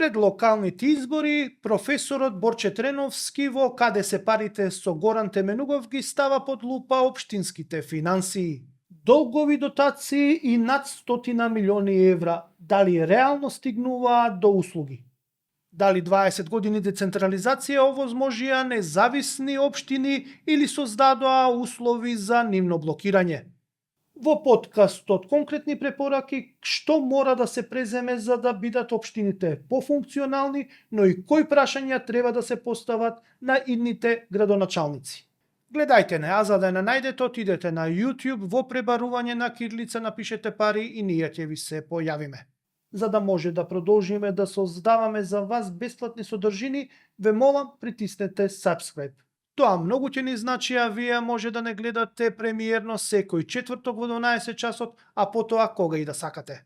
Пред локалните избори, професорот Борче Треновски во "Каде се парите" со Горан Теменугов ги става под лупа општинските финансии. Долгови дотации и над 100 милиони евра, дали реално стигнуваат до услуги? Дали 20 години децентрализација овозможија независни општини или создадоа услови за нивно блокирање? Во подкастот конкретни препораки што мора да се преземе за да бидат општините пофункционални, но и кои прашања треба да се постават на идните градоначалници. Гледајте не, а за да не најдете, отидете на YouTube во пребарување на кирилица, напишете пари и ние ќе ви се појавиме. За да може да продолжиме да создаваме за вас бесплатни содржини, ве молам притиснете subscribe. Тоа многу ќе ни значи, а вие може да не гледате премиерно секој четврток во 12 часот, а потоа кога и да сакате.